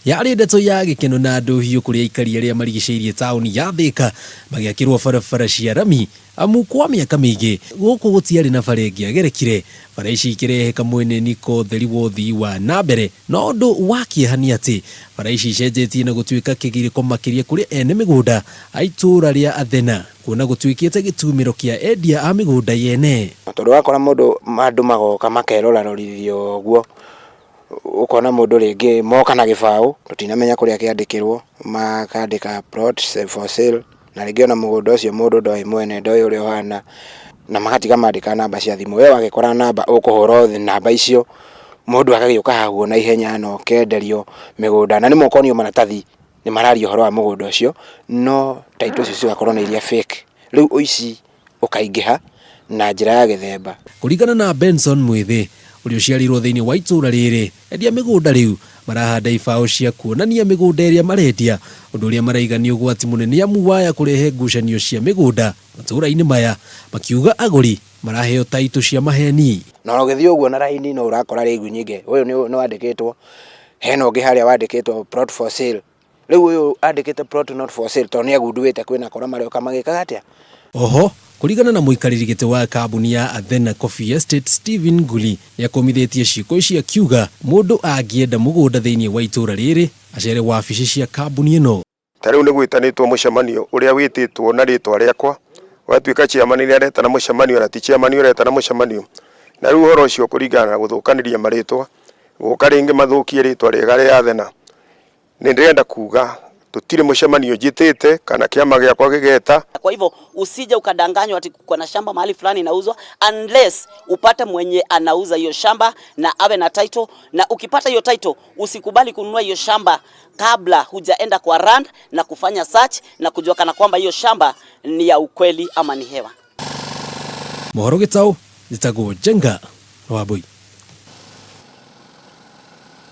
Yarĩ ndeto ya gĩkeno na ndũhiũ kũrĩ aikari arĩa marigicĩirie taũni ya Thĩka magĩakĩrwo barabara cia rami amu kwa mĩaka mĩingĩ gũkũ gũtiarĩ na bara ĩngĩagerekire. Bara ici ikĩrehe kamweneni ka ũtheri wa ũthii wa na mbere no ũndũ wa kĩeha nĩ atĩ bara ici icenjetie na gũtuĩka kĩgirĩko makĩria kũrĩ ene mĩgũnda a itũũra rĩa Athena kuona gũtuĩkĩte gĩtumĩro kĩa endia a mĩgũnda yene. Tondũ wakora mũndũ andũ magoka makerorarorithia ũguo, ũkona mũndũ rĩngĩ moka na gĩbaũ tũtinamenya kũrĩa kĩandĩkĩrwo, makandĩka plot for sale, na rĩngĩ ona mũgũnda ũcio mũndũ ndoĩ mwene, ndoĩ ũrĩa ũhana, na magatiga mandĩka namba cia thimũ. We wagĩkora namba ũkũhũra namba icio, mũndũ agagĩũka hakuo na ihenya na ũkenderio mĩgũnda, na rĩmwe ũkonio maratathi nĩ mararia ũhoro wa mũgũnda ũcio, no title icio cigakorwo nĩ iria fake. Rĩu ũici ũkaingĩha na njĩra ya gĩthemba. Kũringana na Benson Mwĩthĩ, ũrĩa ũciarĩirwo thĩinĩ wa itũũra rĩrĩ, endia mĩgũnda rĩu marahanda ibaũ cia kuonania mĩgũnda ĩrĩa marendia, ũndũ ũrĩa maraiga nĩ ũgwati mũnene amu waya kũrehe ngucanio cia mĩgũnda matũũra-inĩ maya, makiuga agũri maraheo taitũ cia maheni. Na ũgĩthiĩ ũguo na raini no ũrakora rĩu nyingĩ, ũyũ nĩ wandĩkĩtwo, hena ũngĩ harĩa wandĩkĩtwo plot for sale. Rĩu ũyũ andĩkĩte plot not for sale tondũ nĩ agunduĩte kwĩna akora maroka magĩkaga atĩa? Oho, kũringana na mũikarĩri gĩtĩ wa kambuni ya Athena Coffee Estate Stephen Nguli, nĩakũmithĩtie ciĩko ici akiuga mũndũ angĩenda mũgũnda thĩinĩ wa itũũra rĩrĩ acere wabici cia kambuni ĩno. Ta rĩu nĩ gwĩtanĩtwo mũcemanio ũrĩa wĩtĩtwo na rĩtwa rĩakwa, ũgatuĩka chairman nĩ aretana mũcemanio na ti chairman ũretana mũcemanio. Na rĩu ũhoro ũcio kũringana na gũthũkanĩria marĩtwa, gũka rĩngĩ mathũkie rĩtwa rĩega rĩa Athena. Nĩ ndĩrenda kuga tũtirĩ mũcemanio njĩtĩte kana kĩama gĩakwa gĩgeta. Kwa hivyo usije ukadanganywa ati kuko na shamba mahali fulani inauzwa unless upate mwenye anauza hiyo shamba na awe na title, na ukipata hiyo title usikubali kununua hiyo shamba kabla hujaenda kwa land na kufanya search na kujua kana kwamba hiyo shamba ni ya ukweli ama ni hewa. Mohoro Gĩtaũ, njĩtagwo Njenga Wambui.